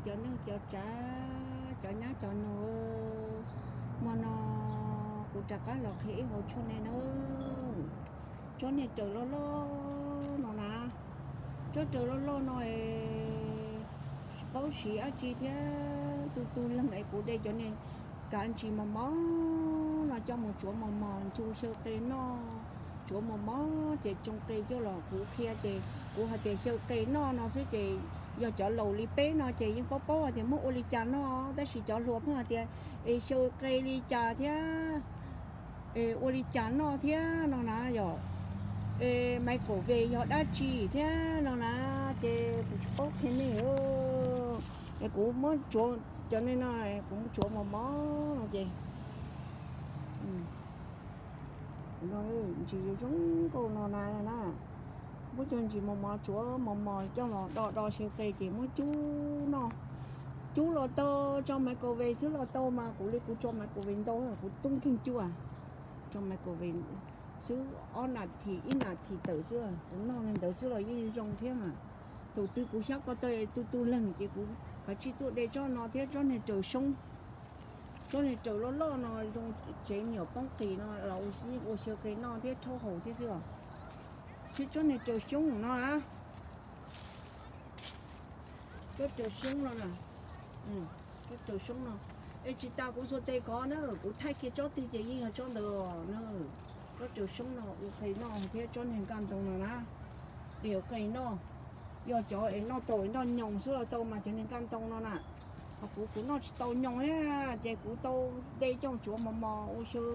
Cov neej cov tsav, cov nyab cov nus, hmo no kuv rov qab los qhia ib hauv tshuaj nej nawb. Tsob niag raws loj loj no na, tsob raws loj loj no es tsis paub siv dab tsi thiab, tu tu leeg es kuv de cov niag kav ntsis mos mos no coj mus tsuav mos mos ncu xyaw qe noj, tsuav mos mos ces tsoo qe coj los kuv qhia ces kuv hais tias xyaw qe noj no xwb ces yog cov laus li peb no ces yeej paub paub hais tias muab ua li cas noj, tab sis cov hluas pheej hais tias es xyaw qe li cas thiab es ua li cas noj thiab no na yom. Es microwave yog dab tsi thiab no na, ces kuv tsis paub qhia nej. Es kuv muab tsuav cov nej no, kuv muab tsuav mos mos no ces ntsis zoo zoo nkauj no na na, muab cov ntsis mos mos tsuav mos mos coj los do do xyaw qe ces muab cub noj. Cub los tau, tso microwave xwb los tau mas kuv li kuv tso microwave ntau kuv tub nkeeg cub, tso microwave xwb ob nas this ib nas this tawm xwb, kuv noj li ntawd xwb los yeej zoo thiab mas. Thaum twg kuv xyab ko taw tu tu leeg ces kuv kav tsij tuaj de tsob no thiab tsob niag raws soob. Tsob niag raws loj loj no zoo tsev me nyuam poob qis no los yeej ua xyaw qe noj thiab rhaub haus thiab xwb os. Thiab tsob niag raws xyoob no na, tsob raws xyoob no na, tsob raws xyoob no. Es tsis tas kuv xuas tes kov na, kuv thaij kiag tsob twg ces yeej yog tsob ntawd na. Tsob raws xyoob no ua qe noj thiab tsob niag nkaj ntoo no na, de ua qe noj. Yog cov es noj tau es noj nyoos xwb los tau mas cov niag nkaj ntoo no na. Ho kuv kuv noj tsis tau nyoos thiab ces kuv tau de coj tsuav mos mos ua xyaw,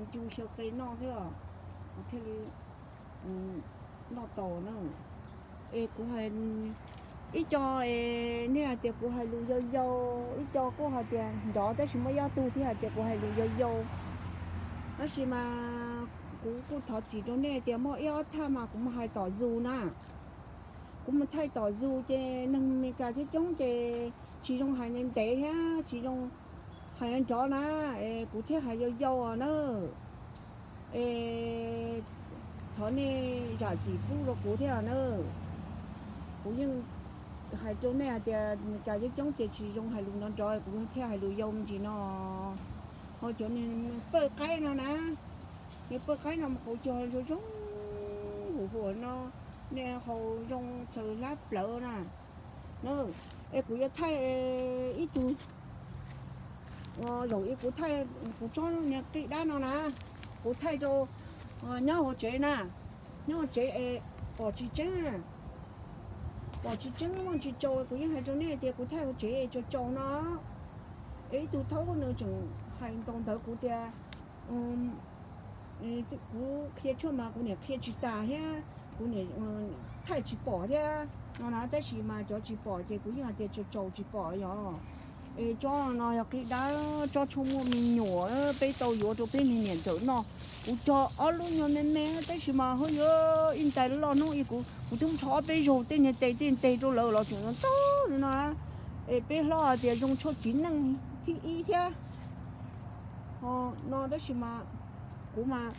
ncu xyaw qe noj thiab, kuv thiaj li noj tau na. Es kuv hais ib co, nej hais tias kuv hais lus yau yau, ib co kuj hais tias nrov tab sis muaj ib ob tug thiab hais tias kuv hais lus yau yau. Tab sis mas kuv kuj thov txim rau nej tias muaj ib ob thaj mas kuv mus hais tom zoo na. Kuv mus thaij tom zoo ces neeg Meskas coob coob ces tsis zoo hais ntev ntev thiab tsis zoo hais nrov na, es kuv thiaj hais yau yau os na. Es thov nej zam txim pub rau kuv thiab na. Kuv yeej hais rau nej hais tias Meskas coob coob ces tsis zoo hais lus nrov nrov, kuv thiaj hais lus yau me ntsis no. Ho cov niag pawj qaib no na, niag pawj qaib no mas qauv cog zoo zoo huv huv no, niag haus zoo txhaws hlab plawv na. Es kuv yuav thaij ib tug, zaum ib kuv thaij kuv tsob niag qij dab no na, kuv thaij rau nyob hauv tsev na, nyob hauv tsev es pom tsis tseeb, pom tsis tseeb muaj tsis tsaus, kuv yeej hais rau nej tias kuv thaij hauv tsev tsaus tsaus no. Es ib tug thaub nws tseem hais ntau ntawd kuv tias kuv qhia tshuaj mas kuv niam qhia tsis tas thiab, kuv niam thaij tsis pom thiab no na, tab sis mas cov tsis pom ces kuv yeej hais tias tsaus tsaus tsis pom yog. Es tsob no yog qij dab, tsob tshuaj muaj me nyuam, peb tau yuav rau peb niag niam ntxawm noj. Kuv cog ob lub nyuag me me tab sis mas ho yuav ib ntais loj hnub ib kuv kuv twb rho ob peb zaug tej niag tes tej tes rau lawv los tseem ntau li no. Es peb hlob hais tias zoo tshuaj txiv neej thib ib thiab no tab sis mas kuv mas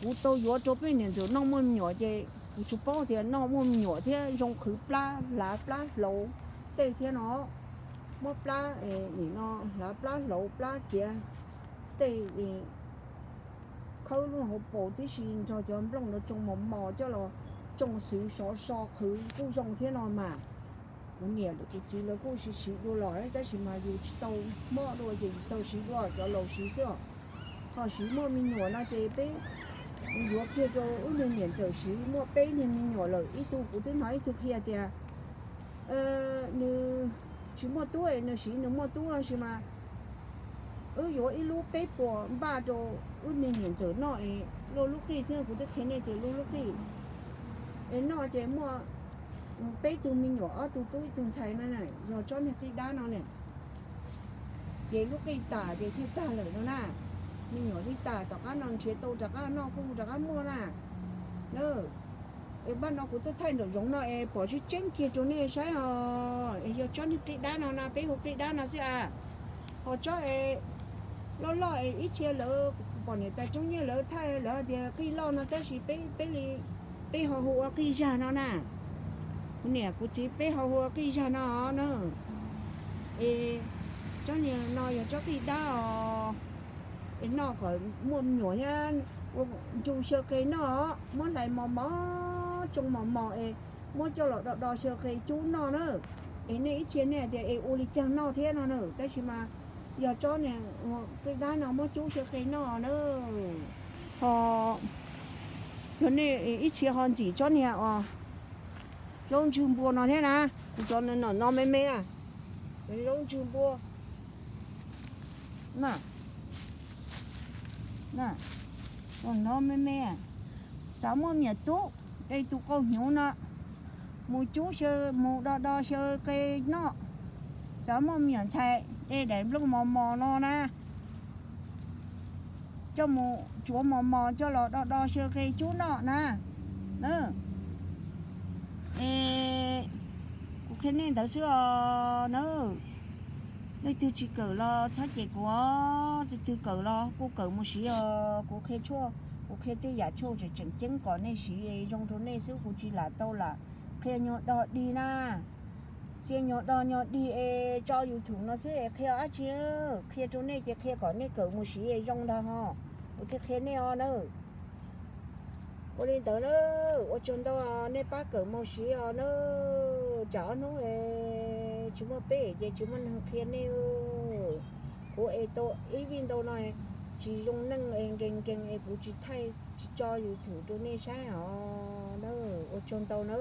kuv tau yuav rau peb niam ntxawm noj muaj me nyuam ces kuv tsuas paub tias noj muaj me nyuam thiab zoo qhwv plab hlav plab hlauv tej thiab no. Muab plab nim no hlav plab hlauv plab txiav tej, khawb lub hauv paus tib si nrog cov nplooj no tsoo mos mos coj los tsoo xwv sov so qhwv kuj zoo thiab no mas. Kuv niam kuv txiv lawv kuj siv siv dua los tab sis mas yus tsis tau mob dua ces yus tau siv dua cov laus siv xwb os. Ho siv muaj me nyuam no ces peb yuav kiag rau wb niag niam ntxawm siv muaj peb niag me nyuam lawm, ib tug kuv twb hnov ib tug qhia tias nws tsis muaj tub, nws siv nws muaj tub no sis mas wb yuav ib lub peb puas npaj rau wb niag niam ntxawm noj es luaj lub qij xwb, kuv twb qhia nej tias luaj lub qij es noj ces muaj peb tug me nyuam ob tug tub ib tug ntxhais no na, yog tsob niag qij dab no ne. Ces lub qij tas ces thiaj tag lawm no na. Me nyuam li tas tom qab no nrhiav tau rov qab noj kuj rov qab muaj na. Es npaj no kuv tuaj thaij nraum zoov no es pom tseeb tseeb kiag rau nej saib os. Es yog tsob niag qij dab no na, peb hu qij dab no xwb a. Ho tsob es loj loj es ib txhia lawv pom niam tais Tsoob Nyiaj lawv thaij lawv tias qij loj no tab sis peb, peb li, peb ho hu ua qij zag no na. Kuv niam kuv txiv peb ho hu ua qij zag no na. Es tsob niag no yog tsob qij dab os. Es noj kom muaj me nyuam thiab, ua ncu xyaw qe noj, muab hlais mos mos, tsoo mos mos es muab coj los do do xyaw qe cub noj na. Es nej ib txhia nej hais tias es ua li caag noj thiab no na, tab sis mas yog tsob niag qij dab no muab cub xyaw qe noj na. Ho yog nej ib txhia ho ntxim tsob niag os, zaub ntswg npua no thiab na. Kuv cov no me me, zaub ntswg npua na, no me me. Xav muaj me nyuam tub, de tus qau hnyuv no mus cub xyaw, mus do do xyaw qe noj. Xav muaj me nyuam ntxhais, de daim nplooj mos mos no na, coj mus tsuav mos mos coj los do do xyaw qe cub noj na. Es kuv qhia nej ntawd xwb os na. Leej twg tsis kawm los txhob cem kuv os, leej twg kawm los kuj kawm mus siv os. Kuv qhia tshuaj, kuv qhia tej yam tshuaj tseem tseem ceeb kom nej siv zoo rau nej xwb, kuv tsis lam tau lam qhia nyuag dog dig na. Qhia nyuag dog nyuag dig es tso YouTube no xwb es qhia dab tsi? Qhia rau nej ces qhia kom nej kawm mus siv zoo ntag ho, kuv thiaj qhia nej os na. Ua li ntawd na, ua tsaug ntau, nej pab kawm mus siv os na. Tsam ob hnub tsis muaj peb ces tsis muaj neeg qhia nej. Kuv es tau ib vij ntau no tsis zoo neej es nkees nkees es kuv tsis thaij tsis tso YouTube rau nej saib os na. Ua tsaug ntau na.